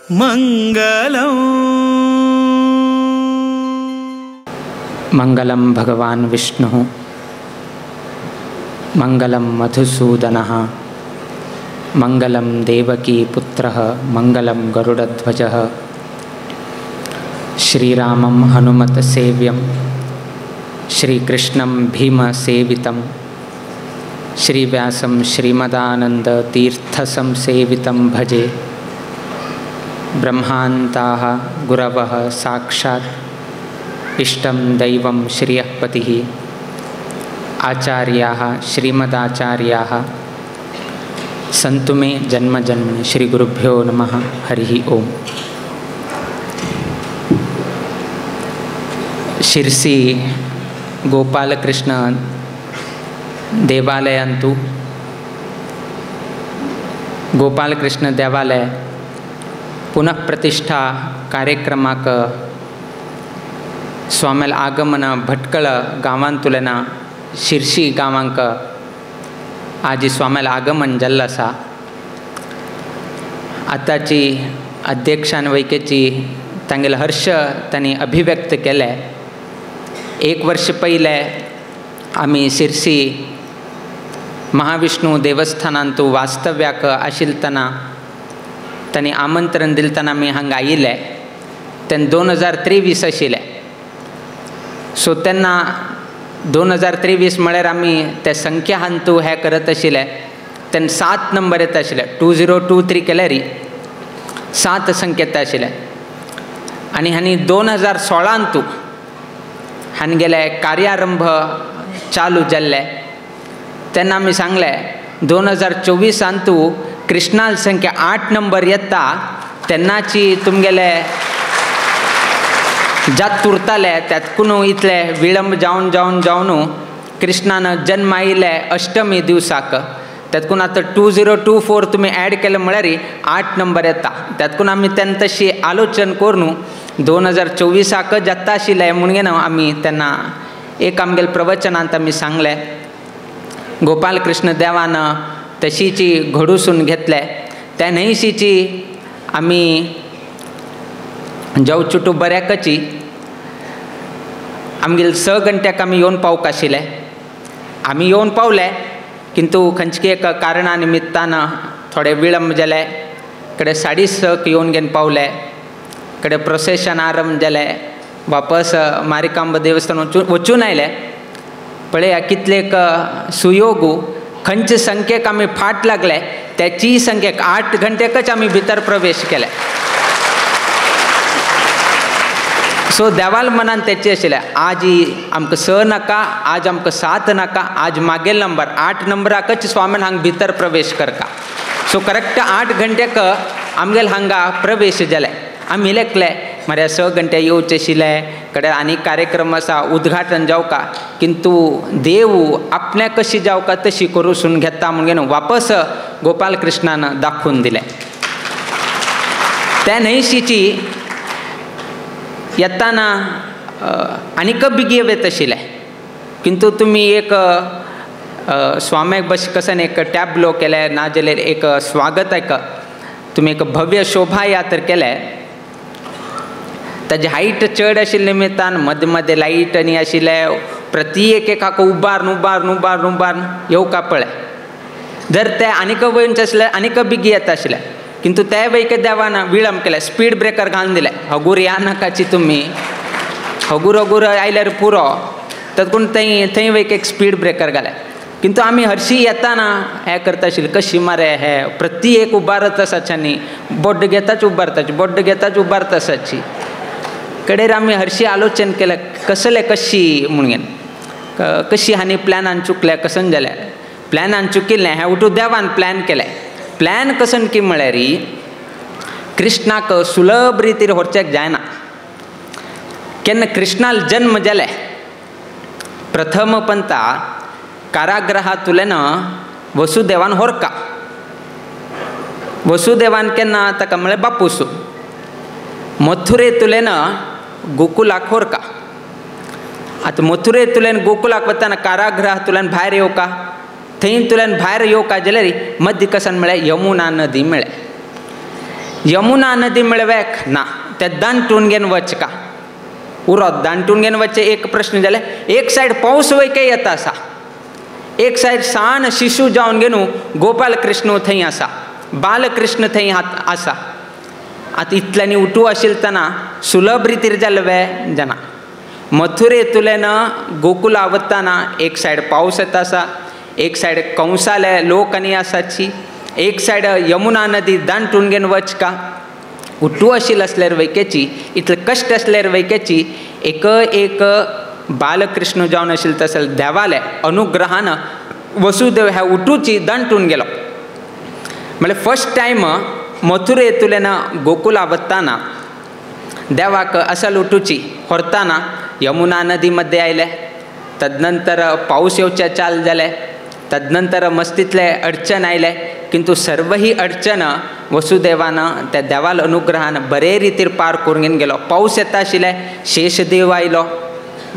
मंगलम। मंगलम भगवान विष्णु मंगलम मधुसूदनः मंगलम देवकी पुत्रः मंगलम गरुड़ध्वजः। श्रीरामं हनुमत सेव्यं श्रीकृष्णं भीमसेवितं श्रीव्यासं श्रीमदानंद तीर्थसंसेवितं भजे। ब्रह्मान्ताः गुरवः साक्षात् इष्टं दैवं श्रियःपतिः। आचार्याः श्रीमदाचार्याः सन्तु मे जन्म जन्मनि। श्री गुरुभ्यो नमः। हरिः ओम। शिरसी गोपालकृष्ण देवालयांतु गोपालकृष्ण देवालय पुनः प्रतिष्ठा कार्यक्रमाक स्वामेल आगमन भटकळ गांवांतुलेना शिरशी गांवांक आजी स्वामेल आगमन जाल्लें आसा। आतांची अध्यक्षान वैकेची तांगेले हर्ष तांणी अभिव्यक्त केले। एक वर्ष पयलें आमी शिरसी महाविष्णू देवस्थानांतु वास्तव्याक आशिल्लतना तांणी आमंत्रण दिलतना आमी हांगा आयिल्ले तेन्ना 2023 आशिल्लें। सो तेन्ना 2023 म्हळ्यार आमी ते संख्या हांतू हें करत आशिल्ले तेन्ना 7 नंबर येता आशिल्ले। 2023 केल्यार 7 संख्या येता आशिल्ले। आनी हांणी 2016 हांगेले कार्यारंभ चालू जाल्ले तेन्ना आमी सांगलें 2024 कृष्णाल संख्या 8 नंबर येता तेन्नाची तुमगेले जात उरताले त्यातकून इतले विळंब जावन जावन जावन कृष्णान जन्म आयिल्ले अष्टमी दिवसाक त्यातकून आतां 2024 तुमी एड केले म्हळ्यार 8 नंबर येता। त्यातकून आमी तेन्ना तशी आलोचन करून 2024 जाता आशिल्लें म्हणून आमी तेन्ना एक आमगेले प्रवचनांत आमी सांगलें। गोपालकृष्ण देवान तशीची घडूसून घेतले त्या न्हंयशीची आमी जाव चुटू बऱ्याकची आमगेले 6 घंट्याक आमी येवन पावूंक आशिल्ले। आमी येवन पावले किंतु खंयचे एक कारणा निमित्तान थोडे विळंब जाले। कडे 6:30 येवन घेवन पावले। कडे प्रोसेशन आरंभ जाले। वापस मारिकांब देवस्थान वचून आयले। पळया कितलेक सुयोग खंयचे संख्येक आमी फाट लागले त्याची संख्येक 8 घंट्याकच आमी भितर प्रवेश केले। सो देवाल मनान तेचे आशिल्लें आज आमकां 6 नाका, आज आमकां 7 नाका, आज मागेल नंबर 8 नंबराकच स्वामीन हांगा भितर प्रवेश करता। सो करेक्ट 8 घंट्याक आमगेल हांगा प्रवेश जाले। आमी लेखले मरे 6 घंटे येवचे आशिल्ले कडे आनी कार्यक्रम आसा उद्घाटन जावका किंतु देव आपल्या कशी जावका तशी करूसून घेता म्हणून वापस गोपालकृष्णान दाखोवन दिलें। त्या न्हंयशीची येताना आनीक बेगीन येत आशिल्लें किंतु तुमी एक स्वाम्याक बस कसन एक टॅबलो केलें ना जाल्यार एक स्वागताक तुमी एक भव्य शोभा यात्रा केलें। ताजी हायट चड आशिल्ले निमित्तान मदें मदें लायट आनी आशिल्ले प्रति एक एकाक उबारून उबारून उबारून उबारून येवका पळय जर ते आनीक वयनचे आसले आनीक बेगीन येता आशिल्ले किंतु ते वयके देवान विळंब केले स्पीड ब्रेकर घालून दिले। हगूर या नाकाची तुमी हगूर हगूर आयल्यार पुरो तत्कून थंय थंय वयक एक स्पीड ब्रेकर घाले। किंतु आमी हरशी येताना हें करता आशिल्ले कशी मरे हे प्रति एक उबारत आसाच्यानी बोड्ड घेताच उबारताची बोड्ड घेताच उबारत आसाची कडेर आमी हरशी आलोचन केलें कसले कशी म्हणून कशी हांणी प्लॅनान चुकलें कसन जालें प्लॅनान चुकिल्लें हें उठू देवान प्लॅन केलें। प्लॅन कसन की म्हळ्यार कृष्णाक सुलभ रितीर व्हरच्याक जायना। केन्ना कृष्णाल जन्म जाले प्रथम पंता कारागृहांतुल्यान वसुदेवान होरका वसुदेवान केन्ना ताका म्हळें बापूस मथुरेंतुल्यान गोकुलाक होरका। आतां मथुरेंतुल्यान गोकुलाक वतना कारागृहांतुल्यान भायर येवका थंयतुल्यान भायर येवका जाल्यार मध्य कसन म्हळ्यार यमुना नदी मेळ्ळें। यमुना नदी मेळवेक ना ते दांटून घेवन वच का उरत दांटून घेवन वचचे एक प्रश्न जाले. एक सायड पावस वयके येता आसा, एक सायड सान शिशू जावन घेवन गोपाल कृष्ण थंय आसा, बालकृष्ण थंय आसा. आतां इतल्यांनी उठू आशिल्लतना सुलभ रितीर जाले वे जाणा. मथुरेंतल्यान गोकुला वतना एक सायड पावस येता आसा, एक सायड कंसाले लोक आनी आसाची, एक सायड यमुना नदी दांटून घेवन वच का उठू आशिल्ल आसल्यार वैकेची इतले कश्ट आसल्यार वैकेची एक एक बालकृष्ण जावन आशिल्ल तसले देवाले अनुग्रहान वसुदेव ह्या उठूची दांटून गेलो. म्हळ्यार फर्स्ट टायम मथुरेंतल्यान गोकुला वतना देवाक असल उठूची व्हरतना यमुना नदी मध्ये आयले, तदनंतर पावस येवचे चाल जाले, तदनंतर मस्तीतले अडचण आयले, किंतु सर्व ही अडचण वसुदेवान त्या देवाल अनुग्रहान बरे रितीर पार करून घेवन गेलो. पावस येता आशिल्ले शेषदेव आयलो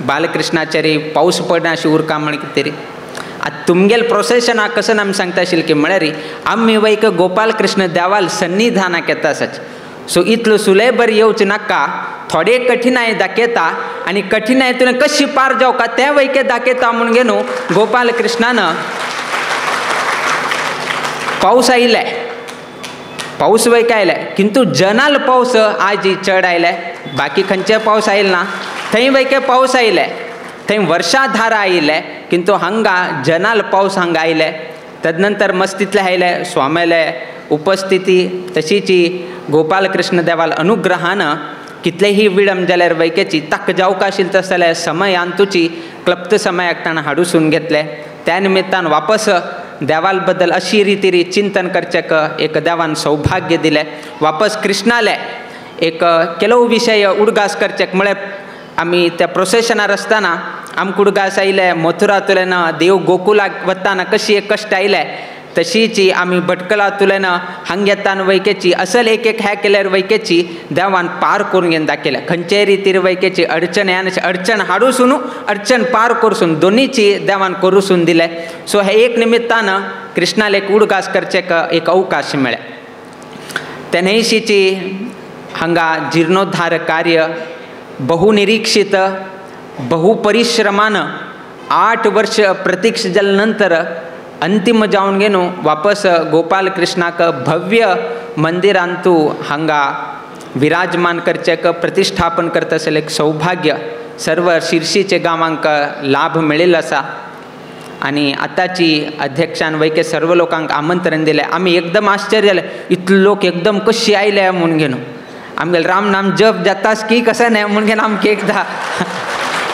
बालकृष्णाचारी पावस पडना अशी उरका म्हण कितें तरी. आतां तुमगेल प्रोसेशनाक कसं आमी सांगता आशिल्लें की म्हळ्यार आमी वयक गोपालकृष्ण देवाल सन्निधानाक येता आसाच. सो इतलो सुलेबर येवचें नाका, थोडे कठिनाय दाखयता आनी कठिनायेंतल्यान कशी पार जावका तें वयके दाखयता म्हूण घेवन गोपालकृष्णान पावस आयिल्ले, पावस वयके आयले, किंतु जनाल पावस आज चड आयले, बाकी खंयचे पावस आयल ना, थंय वयके पावस आयले, थंय वर्षाधारा आयिल्ले, किंतु हांगा जनाल पावस हांगा आयले. तदनंतर मस्तीतले आयले स्वामेले उपस्थिती तशीची गोपालकृष्ण देवाल अनुग्रहान कितलेही विळंब जाल्यार वैकेची ताक जावका आशिल्लें तशें जाल्यार समयान तुची क्लप्त समयाक ताणें हाडूसून घेतलें. त्या निमित्तान वापस देवाल बद्दल अशी रितीरी चिंतन करचेक एक देवान सौभाग्य दिलें. वापस कृष्णाले एक ಕೆಲವು विशय उडगास करचेक म्हळ्यार आमी त्या प्रोसेशनार आसतना आमकां उडगास आयले मथुरांतल्यान देव गोकुलाक वतना कशी एक कश्ट आयले तशीची आमी भटकलांतल्यान हांग येतान वैकेची असल एक एक ह्या केल्यार वैकेची देवान पार करून घेवन दाखयल्या. खंयचेय रितीर वैकेची अडचण ह्या अडचण हाडूसून अडचण पार करसून दोनीची देवान करूसून दिले. सो हे एक निमित्तान कृष्णाले एक उडगास करचेक एक अवकाश मेळ्ळे. तेन्हयशीची हांगा जिर्णोद्धार कार्य बहुनिरीक्षित बहुपरिश्रमान 8 वर्ष प्रतीक्ष जाल्या नंतर अंतिम जावन घेवन वापस गोपालकृष्णाक भव्य मंदिरांतू हांगा विराजमान करचेक प्रतिष्ठापन करता आसलें एक सौभाग्य सर्व शिर्शीचे गांवांक लाभ मेळिल्लो आसा. आनी आतांची अध्यक्षान वैके सर्व लोकांक आमंत्रण दिलें. आमी एकदम आश्चर्य जालें, इतले लोक एकदम कशी आयले म्हूण घेवन आमगेले राम नाम जप जातास की कसं न्हय म्हूण घेवन आमकां एकदां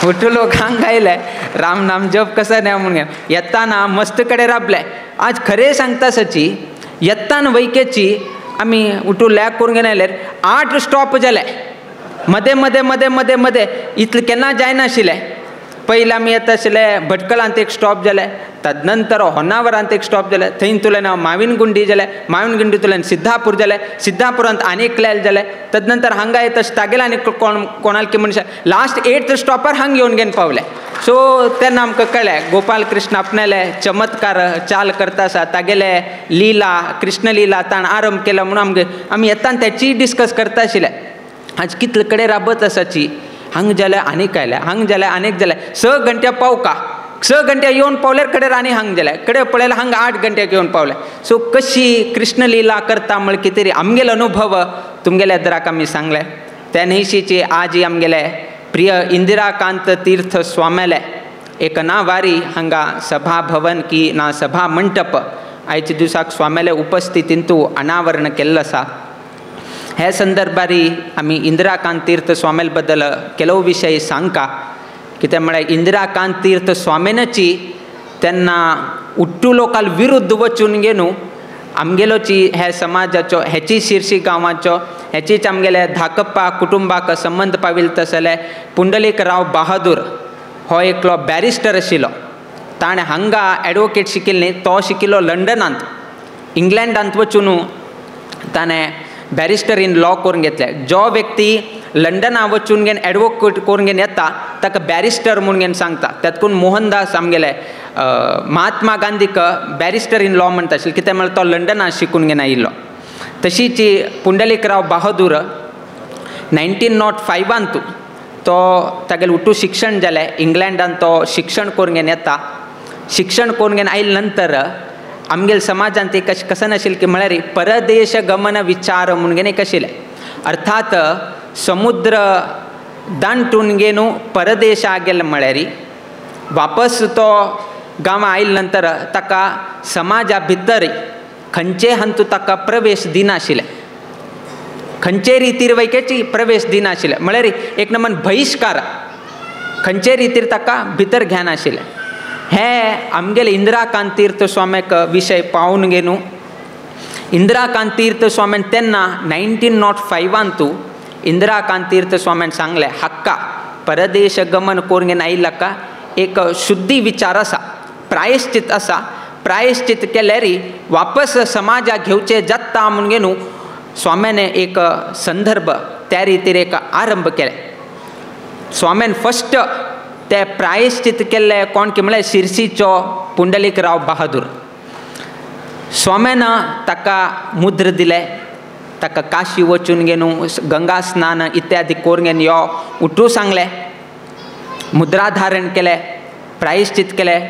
उठू लोक हांगा आयले राम नाम जप कसं न्हय म्हूण घेवन येताना मस्त कडेन राबले. आज खरें सांगता सची येताना वैकेची आमी उठू लॅग करून घेवन आयल्यार 8 स्टॉप जाले मदें मदें मदें मदें मदें इतलें केन्ना जायनाशिल्लें. पयलीं आमी येता आशिल्ले भटकळांत एक स्टॉप जाले, तदनंतर होन्नावरांत एक स्टॉप जाले, थंयतल्यान माविनगुंडी जाले, माविनगुंडींतल्यान सिद्धापूर जाले, सिद्धापुरांत आनी एक लॅल जाले, तदनंतर हांगा येता तागेले आनी कोण कोणालकी मनशां लास्ट 8th स्टॉपार हांगा येवन घेवन पावले. सो तेन्ना आमकां कळ्ळें गोपालकृष्ण आपणाले चमत्कार चाल करता आसा, तागेले लिला कृष्णलिला ताणें आरंभ केला म्हणून आमगे आमी येता तेचीय डिस्कस करता आशिल्ले. आज कितले कडेन राबत आसाची हांग जाल्यार आनीक आयले, हांग जाल्यार आनीक जाल्यार 6 घंट्या पावका, 6 घंट्या येवन पावल्यार कडेन आनी हांग जाल्यार कडेन पळयल्यार हांगा 8 घंट्याक येवन पावले. सो कशी कृष्णलिला करता म्हळ्यार कितें तरी आमगेलो अनुभव तुमगेल्या दराक आमी सांगले. त्या न्हयशीची आजी आमगेले प्रिय इंदिराकांत तीर्थ स्वाम्याले एक ना वारी हांगा सभा भवन की ना सभा मंटप आयच्या दिवसाक स्वाम्याले उपस्थितींतू अनावरण केल्लो आसा. हे संदर्भारी आमी इंदिराकांत तीर्थ स्वामेल बद्दल ಕೆಲವು विशय सांगका. कितें म्हळ्यार इंदिराकांत तीर्थ स्वामेनची तेन्ना उट्टू लोकाल विरुद्ध वचून घेवन आमगेलोची ह्या समाजाचो हेची शिर्शी गांवाचो हेचीच आमगेले धाकप्पा कुटुंबाक संबंद पाविल्लो तसले पुंडलीक राव बहादूर हो एकलो बॅरिस्टर आशिल्लो. ताणें हांगा एडवोकेट शिकिल्ली, तो शिकिल्लो लंडनांत, इंग्लंडांत वचून ताणें बॅरिस्टर इन लॉ करून घेतले. जो व्यक्ती लंडना वचून घेवन एडवोकेट करून घेवन येता ताका बॅरिस्टर म्हूण घेवन सांगता. तातूंत मोहनदास आमगेले महात्मा गांधीक बॅरिस्टर इन लॉ म्हणटा आशिल्ले, कित्याक म्हळ्यार तो लंडना शिकून घेवन आयिल्लो. तशीच पुंडलीकराव बहादूर 1905 तो तागेलें उटू शिक्षण जालें, इंग्लंडान तो शिक्षण करून घेवन येता. शिक्षण करून घेवन आयले नंतर आमगेले समाजांत एक अशें कशें नाशिल्लें की म्हळ्यार परदेश गमन विचार म्हणून घेवन एक आशिल्लें. अर्थात समुद्र दांटून घेवन परदेशा गेले म्हळ्यार वापस तो गांवां आयले नंतर ताका समाजा भितर खंयचे हंतू ताका प्रवेश दिनाशिल्लें, खंयचे रितीर वैकेची प्रवेश दिनाशिल्लें, म्हळ्यार एक नमन बहिश्कार, खंयचे रितीर ताका भितर घेनाशिल्लें. हे आमगेले इंदिराकांत तीर्थ स्वाम्याक विशय पावून घेवन इंदिराकांत तीर्थ स्वाम्यान तेन्ना 1905 इंदिराकांत तीर्थ स्वाम्यान सांगलें, हक्का परदेश गमन करून घेवन आयिल्लो हाका एक शुद्धी विचार आसा, प्रायश्चित आसा, प्रायश्चित केल्यार वापस समाजाक घेवचें जाता म्हूण घेवन स्वाम्यान एक संदर्भ त्या रितीर एक आरंभ केले. स्वाम्यान फस्ट ते प्रायश्चित केल्ले कोण की म्हळ्यार शिरसीचो पुंडलीकराव बहादूर. स्वाम्यान ताका मुद्र दिले, ताका काशी वचून घेवन गंगा स्नान इत्यादी करून घेवन यो उठू सांगलें, मुद्रा धारण केलें, प्रायश्चित केलें.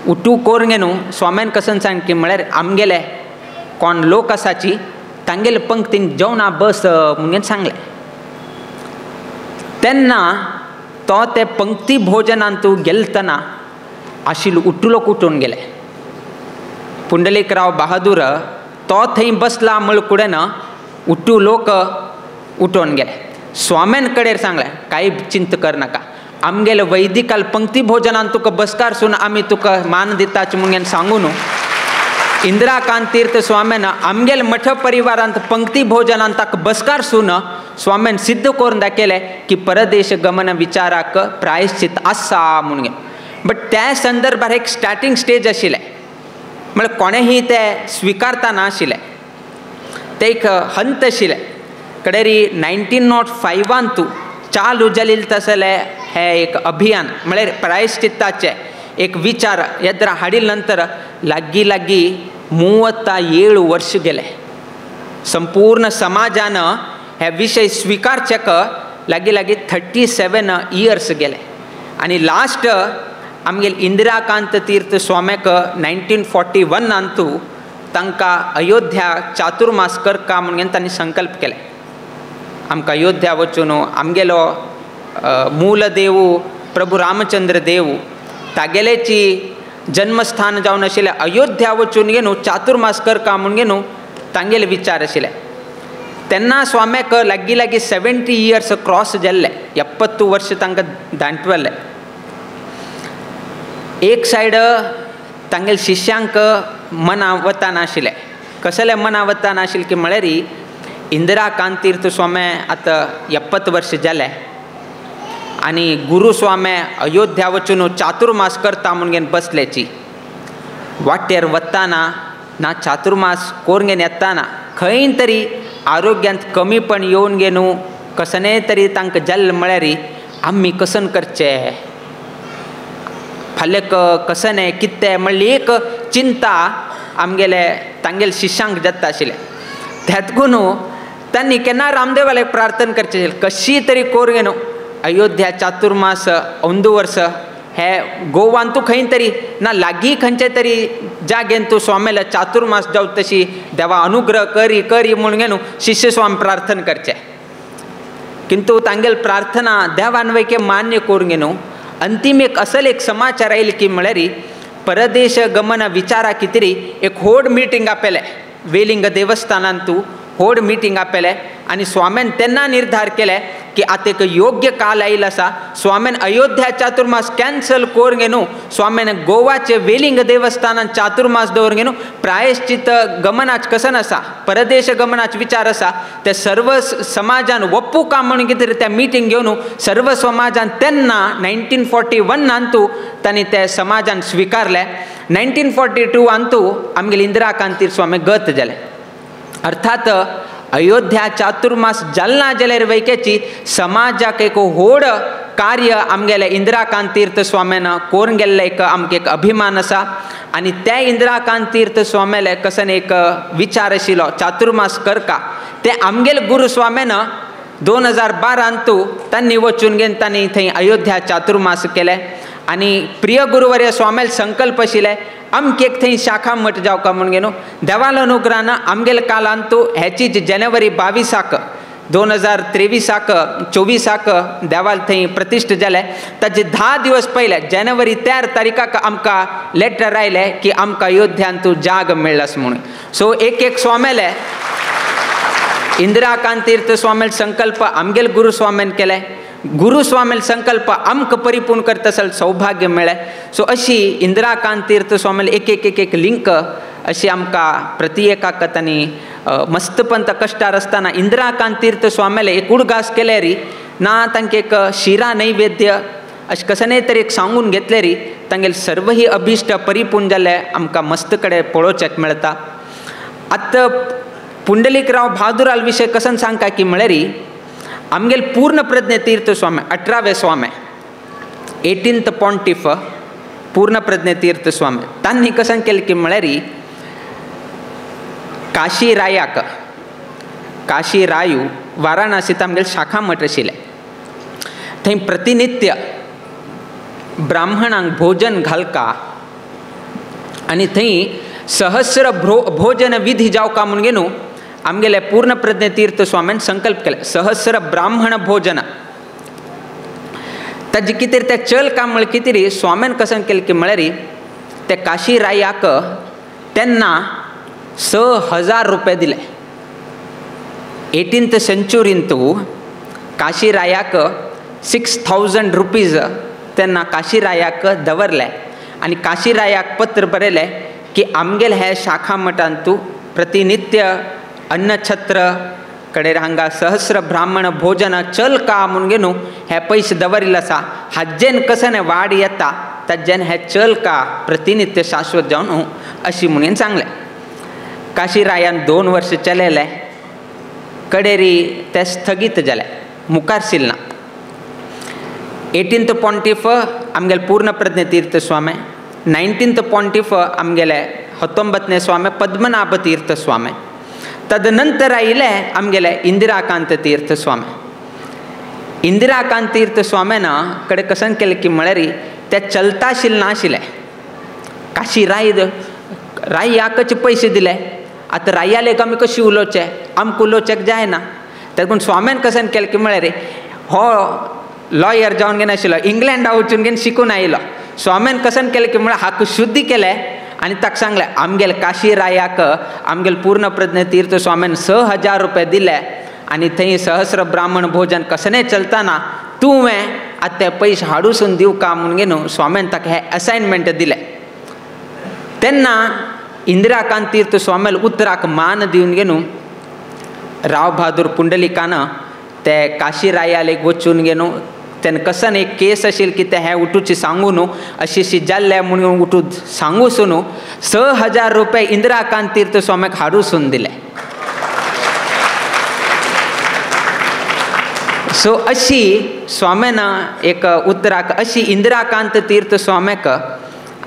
उठू करून घेवन स्वाम्यान कसन सांग की म्हळ्यार आमगेले कोण लोक आसाची तांगेले पंक्तीन जेवणा बस म्हणून सांगलें. तेन्ना तो ते पंक्ती भोजनांत गेलतना आशिल्लो उठलो उठून गेले. पुंडलीकराव बहादूर तो थंय बसला म्हळ कुडेन उठू लोक उठोवन गेले. स्वाम्यान कडेन सांगलें, कांय चिंता कर नाका, आमगेले वैदिकाल पंक्ती भोजनान तुका बसकार सून आमी तुका मान दिताच म्हणून सांगून इंदिराकांत तीर्थ स्वाम्यान आमगेले मठ परिवारांत पंक्ती भोजनान ताका बसकार सून स्वाम्यान सिद्ध करून दाखयलें की परदेश गमन विचाराक प्रायश्चित आसा म्हणून. बट त्या संदर्भार एक स्टार्टींग स्टेज आशिल्लें, म्हळ्यार कोणेंय तें स्विकारता नाशिल्लें, तें एक हंत आशिल्लें. कडेरी 1905 चालू जालें तसलें हें एक अभियान म्हळ्यार प्रायश्चित्ताचें एक विचार येद्रा हाडिल नंतर लागीं लागीं 37 वर्ष गेले. संपूर्ण समाजान हे विशय स्विकारचेक लागीं लागीं 37 इयर्स गेले. आनी लास्ट आमगेले इंदिराकांत तीर्थ स्वाम्याक 1941 तांकां अयोध्या चातुर्मास करका म्हणून तांणी संकल्प केले. आमकां अयोध्या वचून आमगेलो मूल देव प्रभू रामचंद्र देव तागेल्याची जन्मस्थान जावन आशिल्लें अयोध्या वचून घेवन चातुर्मास करका म्हणून घेवन तांगेले विचार आशिल्ले. तेन्ना स्वाम्याक लागीं लागीं 70 इयर्स क्रॉस जाल्ले, 70 वर्ष तांकां दांटवल्ले. एक सायड तांगेले शिष्यांक मना वता नाशिल्लें. कसलें मना वता नाशिल्लें की म्हळ्यार इंदिराकांत तीर्थ स्वामी आतां 70 वर्ष जाले आनी गुरू स्वामी अयोध्या वचून चातुर्मास करता म्हणून घेवन बसल्याची. वाटेर वताना ना चातुर्मास करून घेवन येताना खंय तरी आरोग्यांत कमीपण येवन घेवन कसनेय तरी तांकां जाल्लें म्हळ्यार आमी कसन करचें, फाल्यां कसनें कितें म्हणली एक चिंता आमगेले तांगेले शिष्यांक जाता आशिल्लें. त्यातकून तांणी केन्ना रामदेवाक प्रार्थना करचें आशिल्लें, कशी तरी करून घेवन अयोध्या चातुर्मास अंदू वर्स हे गोवान तूं खंय तरी ना लागीं खंयचे तरी जागेन तूं स्वाम्याला चातुर्मास जावं तशी देवा अनुग्रह करी करी म्हणून घेवन शिष्य स्वामी प्रार्थना करचें. किंतु तांगेले प्रार्थना देवान वैके मान्य करून घेवन अंतीम एक असल एक समाचार आयले की म्हळ्यार परदेश गमन विचारा कितरी एक व्हड मिटींग आपयलें वेलिंग देवस्थानांत तूं व्हड मिटींग आपयलें आनी स्वाम्यान तेन्ना निर्धार केलें की आतां एक योग्य काल आयिल्लो आसा. स्वाम्यान अयोध्या चातुर्मास कॅन्सल करून घेवन स्वाम्यान गोवाचे वेलिंग देवस्थानान चातुर्मास दवरून घेवन प्रायश्चित गमनाच कसन आसा, परदेश गमनाच विचार आसा ते सर्व समाजान वप्पू का म्हणून कितें त्या मिटींग घेवन सर्व समाजान तेन्ना 1941 तांणी ते समाजान स्विकारलें. 1942 आमगेले इंदिराकांत तीर्थ स्वामी गत जाले. अर्थात अयोध्या चातुर्मास जालना जाल्यार वैकेची समाजाक एक व्हड कार्य आमगेले इंदिराकांत तीर्थ स्वाम्यान करून गेल्लें एक आमकां एक अभिमान आसा. आनी त्या इंदिराकांत तीर्थ स्वाम्याले कसन एक विचार आशिल्लो चातुर्मास करका ते आमगेले गुरु स्वाम्यान 2012 तूं तांणी वचून घेवन तांणी थंय अयोध्या चातुर्मास केले आनी प्रिय गुरुवर्य स्वाम्याले संकल्प आशिल्ले अमके एक थंय शाखा मठ जावका म्हूण घेवन देवाल अनुग्रहान आमगेले कालांत तूं हेचीच जानेवारी 22 2023 24 देवाल थंय प्रतिश्ठा जाले. ताजे 10 दिवस पयले जानेवारी 3 तारीखाक आमकां लेटर आयलें की आमकां अयोध्यान तूं जाग मेळ्ळास म्हणून. सो एक एक स्वाम्याले इंदिराकांत तीर्थ स्वाम्याले संकल्प आमगेले गुरु स्वाम्यान केले, गुरु स्वाम्याले संकल्प आमकां परिपूर्ण करता असल सौभाग्य मेळ्ळें. सो अशी इंदिराकांत तीर्थ स्वाम्याले एक एक एक एक लिंक अशी आमकां प्रति एकाक तांणी मस्तपंत कश्टार आसतना इंदिराकांत तीर्थ स्वाम्याले एक उडगास केले री ना तांकां एक शिरा नैवेद्य अशें कसं तरी एक सांगून घेतले री तांगेले सर्वही अभिश्ट परिपूर्ण जाल्ले आमकां मस्त कडेन पळोवच्याक मेळटा. आतां पुंडलीकराव बहादुराल विशय कसन सांगता की म्हळ्यार आमगेले पूर्णप्रज्ञ तीर्थ स्वामी 18वे स्वामी 18th pontiff Purnaprajna तीर्थ स्वामी तांणी कसन केलें की म्हळ्यार काशी रायाक काशी रायू वाराणसींत आमगेले शाखा मठ आशिल्ले थंय प्रतिनित्य ब्राह्मणांक भोजन घालका आनी थंय सहस्र भोजन विधी जावका म्हूण घेवन आमगेले पूर्णप्रज्ञ तीर्थ स्वाम्यान संकल्प केले सहस्र ब्राह्मण भोजन. ताजे कितें तें चल काम म्हळ्यार कितें स्वाम्यान कसन केलें की म्हळ्यार ते काशी रायाक तेन्ना 6000 रुपये दिले. 18th सेंचुरींत काशी रायाक 6000 रुपीज तेन्ना काशी रायाक दवरले आनी काशी रायाक पत्र बरयलें की आमगेले हे शाखा मठांत तूं प्रतिनित्य अन्नछत्र कडेन हांगा सहस्र ब्राह्मण भोजन चल का म्हूण घेवन हे पयशे दवरिल्ले आसा हाजेन कसन वाड येता ताजेन हे चल का प्रतिनित्य शाश्वत जावन अशी म्हणून सांगलें. काशी रायान 2 वर्ष चलयलें कडेरी ते स्थगीत जालें मुखार शिरना. 18th pontiff आमगेले पूर्णप्रज्ञ तीर्थ स्वामी, 19th pontiff आमगेले 19 स्वामी पद्मनाभ तीर्थ स्वामी, तदनंतर आयिल्ले आमगेले इंदिराकांत तीर्थ स्वामी. इंदिराकांत तीर्थ स्वाम्यान कडेन कसन केलें की म्हळ्यार ते चलताशील नाशिल्ले. काशी राय रायाकच पयशे दिले आतां रायालेक आमी कशी उलोवचें आमकां उलोवचें जायना. तेका स्वाम्यान कसन केलें की म्हळ्यार हो लॉयर जावन घेवन आशिल्लो इंग्लंडा वचून घेवन शिकून आयलो. स्वाम्यान कसन केलें की म्हळ्यार हाका शुद्धी केलें आनी ताका सांगलें आमगेले काशी रायाक आमगेले पूर्णप्रज्ञ तीर्थ स्वाम्यान 6000 रुपये दिले आनी थंय सहस्र ब्राह्मण भोजन कसनें चलतना तुवें आतां ते पयशे हाडूसून दिवका म्हूण घेवन स्वाम्यान ताका हें असायनमेंट दिलें. तेन्ना इंदिराकांत तीर्थ स्वाम्याले उतराक मान दिवन घेवन राव बहादूर पुंडलिकान ते काशी रायालेक वचून घेवन तेन्ना कसन एक केस आशिल्ली की ते हें उठूची सांगू न्हू अशी अशी जाल्लें म्हणून उठून सांगूसू न्हू 6000 रुपये इंदिराकांत तीर्थ स्वाम्याक हाडूसून दिले. सो अशी स्वाम्यान एक उतराक अशी इंदिराकांत तीर्थ स्वाम्याक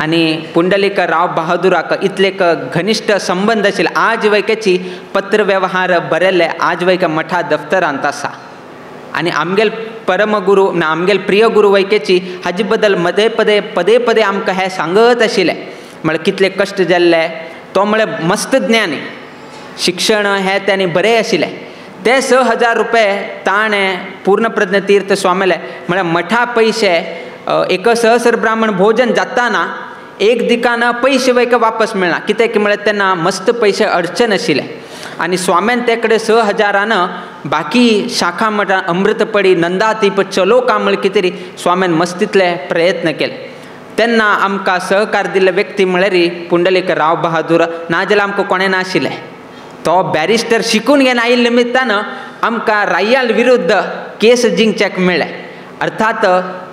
आनी पुंडलीक राव बहादुराक इतले घनिश्ठ संबंद आशिल्ले. आज वैकेची पत्र व्यवहार बरयल्ले आज वैक मठा दफ्तरांत आसा आनी आमगेल परमगुरू ना आमगेल प्रिय गुरू वैकेची हाजे बद्दल मदे पदे पदे पदे आमकां हें सांगत आशिल्लें. म्हळ्यार कितले कश्ट जाल्ले तो म्हळ्यार मस्त ज्ञानी शिक्षण हें ताणें बरें आशिल्लें. ते 6000 रुपये ताणें पूर्णप्रज्ञ तीर्थ स्वाम्याले म्हळ्यार मठा पयशे एक सहस्र ब्राह्मण भोजन जाताना एक दिकान पयशे वैक वापस मेळना कित्याक की म्हळ्यार तेन्ना मस्त पयशे अडचण आशिल्ले आनी स्वाम्यान ते कडेन 6000 बाकी शाखा मठां अमृतपडी नंदादीप चलो का म्हळ्यार कितें तरी स्वाम्यान मस्तीतले प्रयत्न केले. तेन्ना आमकां सहकार दिल्ले व्यक्ती म्हळ्यार पुंडलीक राव बहादूर नाजाल्यार आमकां कोणें नाशिल्लें. तो बॅरिस्टर शिकून घेवन आयिल्ले निमित्तान आमकां रायाल विरुद्ध केस जिंकच्याक मेळ्ळें. अर्थात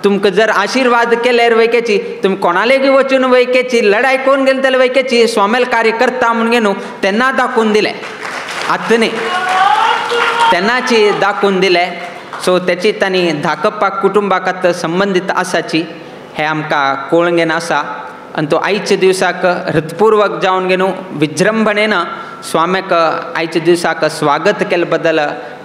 तुमकां जर आशिर्वाद केल्यार वैकेची तुमी कोणालेगी वचून वैकेची लढाई कोण गेली जाल्यार वैकेची स्वामेल कार्य करता म्हूण घेवन तेन्ना दाखोवन दिलें. आतां न्ही तेन्नाची दाखोवन दिलें. सो तेची तांणी धाकप्पा कुटुंबाक आतां संबंदीत आसाची हें आमकां कळून घेवन आसा. आनी तो आयच्या दिवसाक हृत्पूर्वक जावन घेवन विजृंभणेन स्वाम्याक आयच्या दिवसाक स्वागत केले बद्दल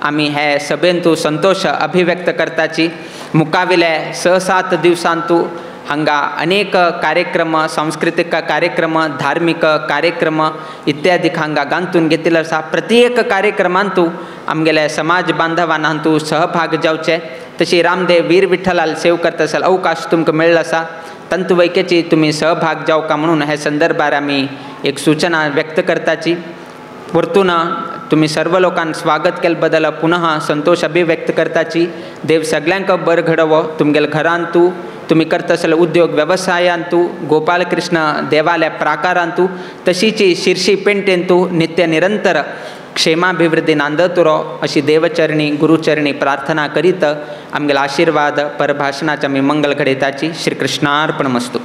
आमी हे सभेंतू संतोष अभिव्यक्त करताची. मुखाविले 6-7 दिवसांतू हांगा अनेक कार्यक्रम, सांस्कृतिक कार्यक्रम, धार्मिक कार्यक्रम इत्यादी हांगा गांतून घेतिल्लो आसा. प्रत्येक कार्यक्रमांतू आमगेले समाज बांधवांतू सहभाग जावचे. तशी रामदेव वीर विठ्ठलाल सेव करता आसल्यार अवकाश तुमकां मेळ्ळो आसा, तंतु वैकेची तुमी सहभाग जावका म्हणून हे संदर्भार आमी एक सूचना व्यक्त करताची. परतून तुमी सर्व लोकांक स्वागत केले बद्दल पुनः संतोष अभिव्यक्त करताची. देव सगळ्यांक बरें घडोवो, तुमगेले घरांतू, तुमी करता आसले उद्योग वेवसायांतू, गोपालकृष्ण देवालय प्राकारांतू, तशीची शिर्शी पेंटेंतू नित्य निरंतर क्षेमाभिवृद्धी नांदत उरो अशी देवचरणी गुरुचरणी प्रार्थना करीत आमगेलो आशीर्वाद परभाषणाच्या आमी मंगल घडयताची. श्रीकृष्णार्पणमस्तु.